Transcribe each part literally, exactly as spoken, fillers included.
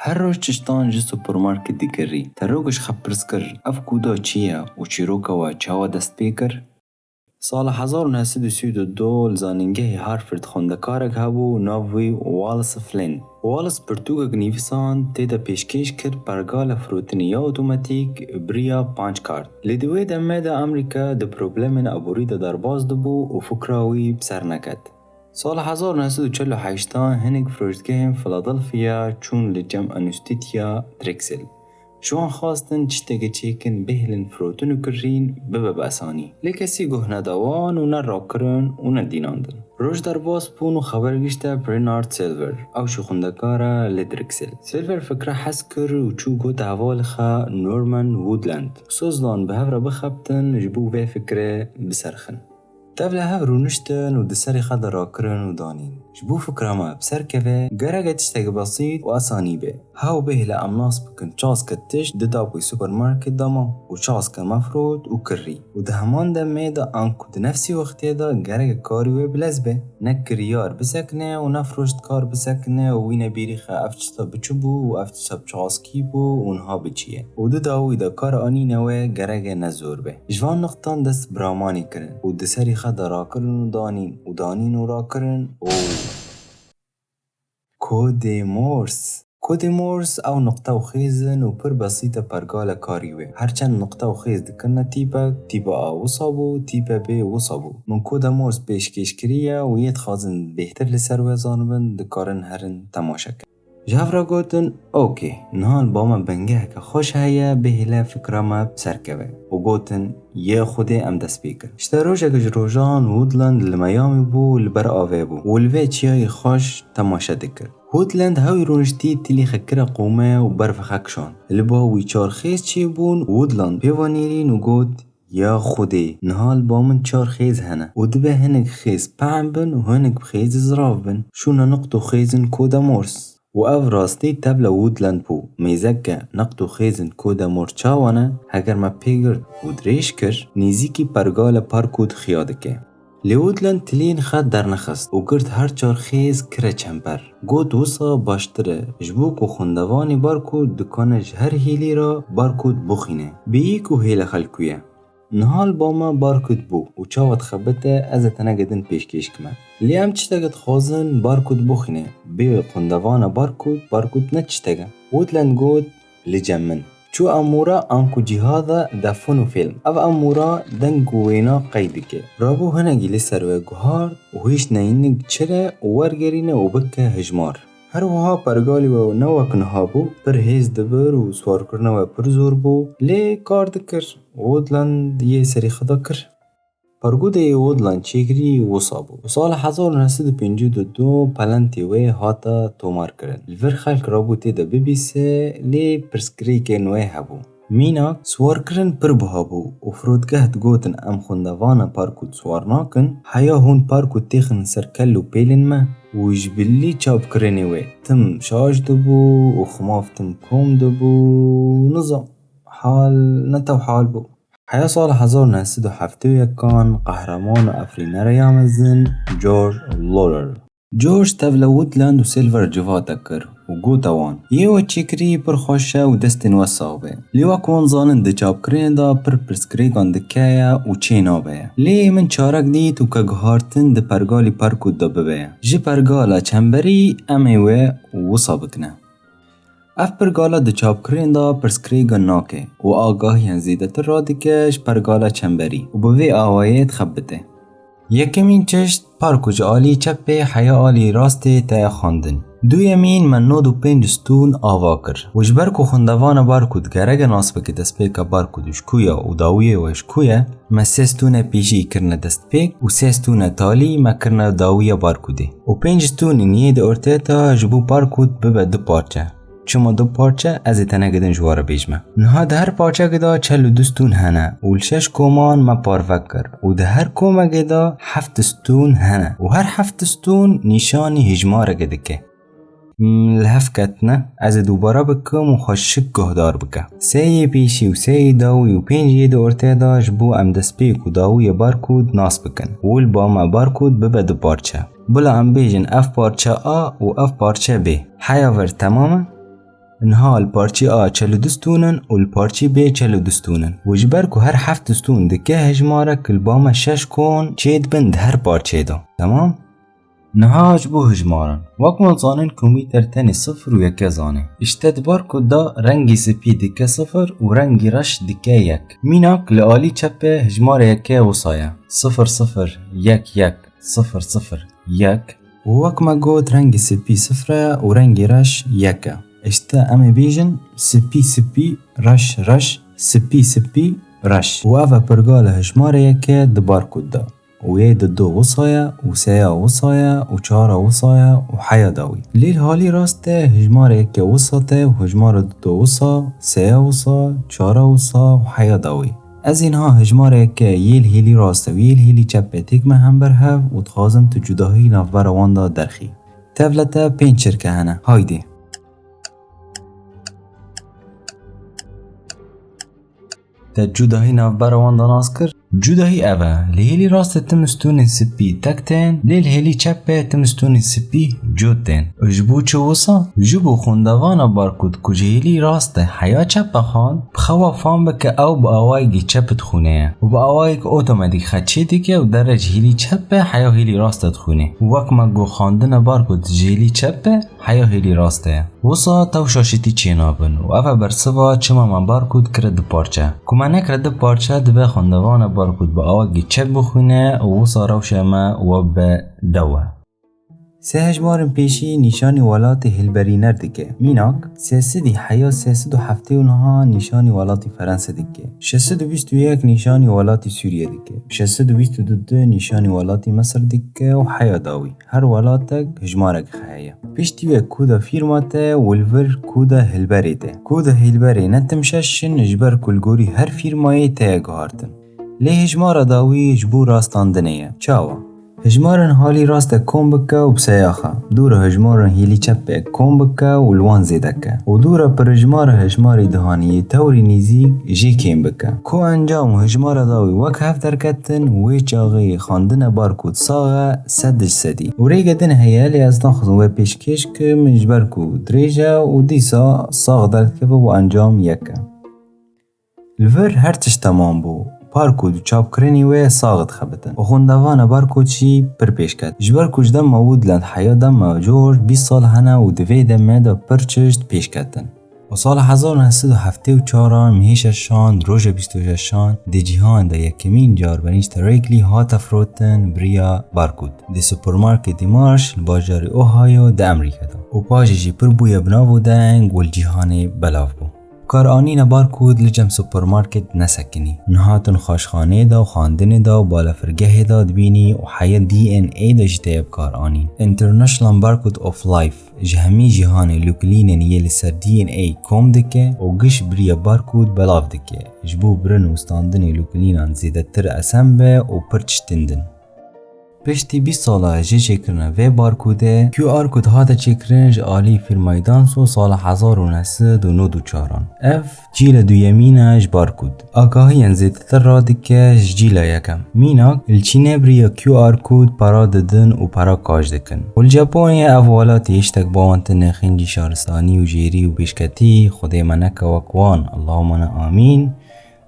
Her roj tiştan ji supermarket dikirî. Te rok ji xwe pirs kir, ev kûda çi ye û çîroka we çawa dest pê kir? Sala hezar û neh sed û sî û du li zanîngehê Harvard xwendekarek hebû, nav wî Wallace Flynn. Wallace pirtûkek nivîsand, tê de pêşkêş kir pergala firotinê ya otomatîk bi riya panc kart. Lê di wê demê de Amerîka di problemên aborî de derbas dibû û fikra wî bi ser neket. Sala hezar û neh sed û çel û heşt hinek firoştgehên Philadelphia çûn li cem Anûstîtya Drexel. Ji wan xwestin tiştekê çêkin, bihêlin firotin û kirîn bibe bi esanî. Lê kesî guh neda wan û ne rakirin û ne dînandin. Roj derbas bûn û xeber gişte Bernard Silver, ew jî xwendekar e li Drexel. Silver fikra hez kir û çû got hevalê xwe Norman Woodland, soz dan bi hev re bixebtin ji bo vê fikrê biserxin. Tevle hev rûniştin û di serê xwe de rakirin û danîn. Ji bo fikra me bi ser keve, gerek e tiştekî besît û esanî be. Hew bihêle em nas bikin çaske tişt di dawî supermarket de ma û çaske me firot û kirî. Û di heman demê de anku di nefsî wextê de gerek e karî wê bi lez be. Ne kiriyar bisekine û ne firoştkar bisekine û wî nebîrî xe ev tişta bi çi bû û ev tişta bi çaskî bû û niha bi çi ye. Û di dawî de kar anîne wê gerek e ne zor be. Ji van nuqtan dest bi ramanê kirin û di serî xwe de rakirin û danîn û danîn û rakirin û Kodê Morse. Kodê Morse ew nuqte û xêz in û pir besît e pergale karî wê. Her çend nuqte û xêz dikirine tîpek, tîpa A wisa bû, tîpe B wisa bû. Min koda Morse pêşkêş kiriye û yê dixwazin bêhtir li ser wê zanibin, dikarin herin temaşe kirin. Ji hev re gotin, "Okê, niha li ba me bingeheke xweş heye, bihêle fikra me bi ser keve." Û gotin, "Yê Xwedê em dest pê kirin." Ji te rojeke ji rojan Woodland li Miami bû, li ber avê bû û li vê çiyayê xweş temaşe dikir. Woodland hewî rûniştî tilî xwe kire qûme û berfê xwe kişand. Li ba wî çar xêz çêbûn, Woodland pê ve nêrîn û got, "Ya Xwedê, niha li ba min çar xêz hene û dibe hinek xêz pehm bin û hinek bi xêzî zirav bin." Şûna niqt û xêzin koda Morse. Û ev rastî tevle Woodland bû. Mêzeke niqt û xêzin koda Morse çawa ne, heger me pê girt û dirêj kir, nêzîkî pergale Parkûd xiya dike. Lê Woodland tiliyên xwe dernexist û girt her çar xêz kire çember. Got, "Wisa baştir e, ji bo ku xwendevanê Barkûd dikane ji her hêlî re Barkûd bixwîne, bêyî ku hêle xelkû ye." Niha li ba me Barkûd bû û çawa dixebite, ez ê teneke din pêşkêş kime. Lê em tişteke dixwazin Barkûd bixwîne, bê xwendevana Barkûd, Barkûd ne tiştek e. Woodland got, "Li cem min." Çû amûra anku cîhada de fon û fîlm. Ev amûra deng û wêna qeyd dike. Rabû hinekî li ser wê guhart û hişt neynik çire û wergerîne û bike hijmar. Her wiha pergalî we ne wek niha bû, pir hêz dibir û siwarkirina we pir zor bû, lê kar dikir. Woodland yê serî xwe de kir. Parkûdê yê Woodland çêkirî wisa bû. Û sala hezar û neh sed û pêncî û du pelentê wê hate tomarkirin. Li vir xelk rabû tê de bibîse, lê pirsgirêkên wê hebû. Mînak, siwarkirin pir buha bû û firotgeh digotin, "Em xwendevana Parkûd siwar nakin, heya hûn Parkûd têxin ser kel û pêlên me." Û ji bilî çapkirinê wê tim şaş dibû û ximav tim kom dibû. Nizam, hal ne tew hal bû. Heya sala hezar û neh sed û heftê û yekan qehreman û efrînere ya mezin George Lawler. George tevle Woodland û Silver civate kir û gote wan, "Yê we çêkirî pir xweş e û destên we sax be. Lê wek wan zanin di çapkirinê de pir pirsgirêkan dike ye û çê nabe ye. Lê min çarek dît û ke guhartin di pergalî Parkûd de bibe ye. Ji pergala çemberî em ê wê wisa bikine." Ev pergala di çapkirinê de pirsgirêkan nake û agahiyan zêdetir radike ji pergala çemberî û bi vê awayê dixebite. Yekemîn tişt, Parkûd ji alî çepê heya alî rastê teye xwendin. Duyemîn, me nod û pênc stûn ava kir û ji ber ku xwendevana Barkûd gereke nas bike destpêka Barkûd ji ku ya û dawiyê wê ji ku ye, me sê stûne pêşî kirine destpêk û sê stûne talî me kirine dawiya Barkûdê. Û pênc stûnên yê di ortê de ji bo Barkûd bibe du parçe. Çima du parçe? Ez ê teneke din ji we re bêjime. Niha di her parçekê de çel û du stûn hene û li şeş koman me parve kir û di her komekê de heft stûn hene û her heft stûn nîşanî hijmareke dike. Hmm, li hev ketine, ez ê dubare bikim û xwe şik guhdar bike. Sê yê pêşî û sê yê dawî û pênc yê di ortê de ji bo em destpêk û dawiya Barkûd nas bikin. Û li ba me Barkûd bibe du parçe. Bila em bêjin ev parçe A û ev parçe B. Heya vir temam e? Niha li parçê A çel û du stûn in û li parçê B çel û du stûn in. Û ji ber ku her heft stûn dike hejmarek, li ba me şeş kon çêdibin di her parçê de. Temam? Niha ji bo hejmaran. Wek me zanin, komîter tenê sifir û yeke zane. Îşte di barkod de rengî spî dike sifir û rengî reş dike yek. Mînak, li alî çepê hejmarê yeke wisa ye. Sifir sifir yek yek sifir sifir yek. Û wek me got, rengî spî sifir e û rengî reş yek e. Îşte em ê bêjin, spî spî, reş reş, spî spî, reş. Û ev e pergala hejmarê yeke di barkod de. Û yê di du wisa ye û seya wisa ye û çara wisa ye û heya dawî. Lê li halî rast de hejmarê yeke wisa te û hejmara di du wisa, seya wisa, çara wisa û heya dawî. Ez ê niha hejmareke yê li hêlî rast û yê li hêlî çep têkime hember hev û dixwazim tu cudahî navbera wan de derxî. Tevlete pênc çirke hene. Haydê. Te cudahî navbera wan de nas kir? Cudahî ev e. Li hêlî rastê tim stûnên spî tek tên, lê li hêlî çepê tim stûnên spî cot tên. Û ji bo çi wisa? Ji bo xwendevana barkod ku ji hêlî rastê heya çepê xwend, bi xewa fam bike ew bi awayekî çep dixwîne ye û bi awayek otomatîk xet çê dike û dere ji hêlî çepê heya hêlî rastê dixwîne. Wek me got, xwendina barkod ji hêlî çepê heya hêlî rastê ye. Wisa tew şaşitî çênabin û ev e bersiva çima me barkod kire du parçe. Ku me nekire du parçe, dibe xwendevana barkod bi awakî çep bixwîne û wisa rewşa me we bibe dewe. Sê hejmarên pêşî nîşanî welatê hilberîner dike. Mînak, sê sedî heya sê sed û heftê û neh nîşanî welatê Ferense dike. Şeş sed û bîst û yek nîşanî welatê Sûriye dike. Şeş sed û bîst û du nîşanî welatê Misir dike û heya dawî. Her welatek hijmarek heye. Piştî wê koda fîrma te û li vir koda hilberê te. Koda hilberê ne tim şeş in, ji ber ku li gorî her fîrmayê teye guhartin. Lê hijmara dawî ji bo rastandinê ye. Çawa? Hijmarên halî rast e kom bike û bi seyaxa. Dûra hijmarên hêlî çepê kom bike û li wan zêde ke. Û dûra pirhijmara hijmarê dihanî yê tewrî nêzîk jê kêm bike. Ku encam û hijmara dawî wek hev derketin, wê çaxê xwendina barkod sax e, sed ji sedî. Û rêge din heye, lê ez naxwazim wê pêşkêş kim, ji ber ku dirêj e û dîsa sax derdikeve û encam yek e. Li vir her tişt temam bû. Barkod û çapkirinî wê sax dixebitin. Û xwendevana barkod jî pir pêş ket. Ji ber ku ji dema Woodland heya dema George bîst sal hene û di vê demê de pir tişt pêş ketin. Û sala hezar û neh sed û heftê û çar an mehê şeşan, di roja bîst û şeşan, di cîhanê de yekemîn car benîşta Wrigley hate firotin bi riya barkod. Di supermarketê Marsh li bajarê Ohio di Amerîka de. Û paşê jî pir bûye bi nav û deng û li cîhanê belav bû. Karanîna barkod li cem supermarket nesekinî. Niha tu nexweşxaneyê de û xwendinê de û balafirgehê de dibînî û heya D N A de jî teye bikaranîn. International Barcode of Life ji hemî cîhanê lûklînên yê li ser D N A kom dike û giş bi riya barkod belav dike, ji bo birin û standinê lûklînan zêdetir esen be û pir tiştin din. Piştî bîst sala jê çêkirina vê barkodê, Q R code hate çêkirin ji alî fîrmayê Danso sala hezar û neh sed û nod û çar an. Ev cîla duyemîn e ji barkod. Agahiyên zêdetir radike ji cîla yekem. Mînak, li Çînê bi riya Q R code para didin û para kaş dikin. Û li Japonyê, ev welatê hiştek ba wan tune xîncî şaristanî û jêrî û pêşketî, Xwedê me neke wek wan, Allahumma ne amîn.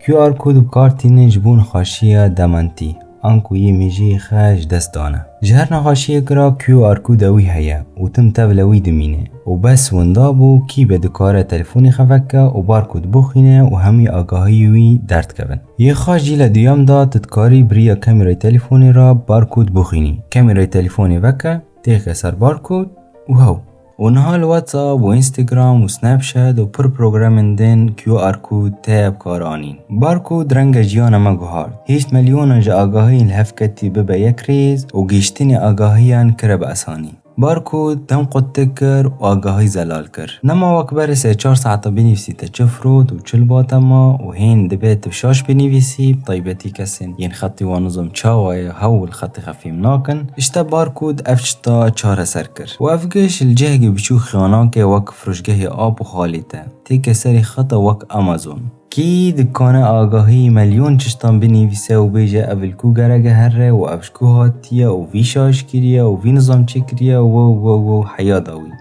Q R code bi kar tînin ji bo nexweşiya demantî, anku yê mêjiyê xwe ji dest dane. Ji her nexweşiyek re Q R code wî heye û tim tevle wî dimîne û bes winda bû, kî be dikare telefonê xwe veke û barkod bixwîne û hemî agahiyê wî derdikevin. Yê xwe jî li duyem de tu dikarî bi riya kamerayê telefonê re barkod bixwînî. Kamerayê telefonê veke, têxe ser barkod û hew. Û niha li WhatsApp û Instagram û Snapchat û pir programên din Q R code teye bikaranîn. Barkod renge jiyana me guhart. Hêşt milyonan ji agahiyên li hev ketî bibe yek rêz û gihîştinê agahiyan kire bi esanî. Barkod dem qut kir û agahî zelal kir. Nema wek berê sê çar saeta binivîsî te çi firot û çi li ba te ma û hên dibe tu şaş binivîsî, bi taybetî kesên yên xetî wan nizam çawa ye, hewl xetê xwe fêm nakin. Îşte barkod ev tişta çareser kir. Û ev giş li cihekî biçûk xiyanakê wek firoşgehê ap û xalê te. Têke serê xeta wek Amazon. Kî dikane agahî melyon tiştan binivîse û bêje ev li ku gereke here û ev ji ku hatiye û vî şaş kiriye û vî nizam çêkiriye û, û, û, û heya dawî.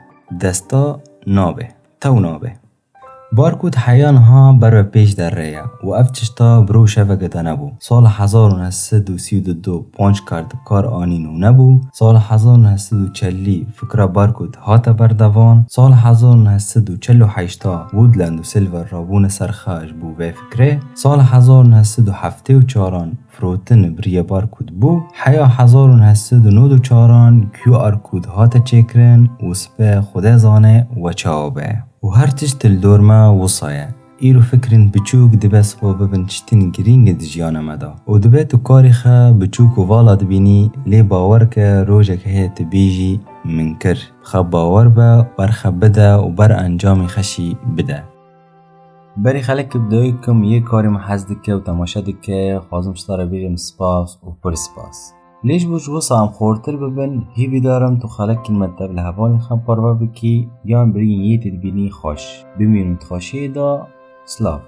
Desta nabe. Tew nabe. Barkûd heya niha ber ve pêş derê ye û ev tişta bi rojeveke de nebû. Sala hezar û neh sed û sî û du panc kar di kar anîn û nebû. Sala hezar û neh sed û çelî fikra Barkûd hate berdevan. Sala hezar û neh sed û çel û heşta Woodland û Silver rabûne ser xwe ji bo vê fikrê. Sala hezar û neh sed û heftê û çaran firotin bi riyê Barkûd bû. Heya hezar û neh sed û nod û çaran Q R kod hate çêkirin û spe Xwedê zane we çawa be. Û her tişt li dor me wisa ye. Îro fikrên biçûk dibe sibe bibin tiştên girîng di jiyana me de. Û dibe tu karê xwe biçûk û vala dibînî, lê bawer ke rojek heye tu bêjî, min kir. Bi xwe bawer be, ber xwe bide û ber encamê xweşî bide. Berî xelek bi dawî kim yê karê min hez dike û temaşe dike, xwazim ji te re bêjim spas û pir spas. Lê ji bo ji wisa em xortir bibin, hîvîdar im tu xelekên me tev li hevalên xwe parve bikî, yan birîn yê tê dibînî xweş. Bimînin di xweşiyê de, silav.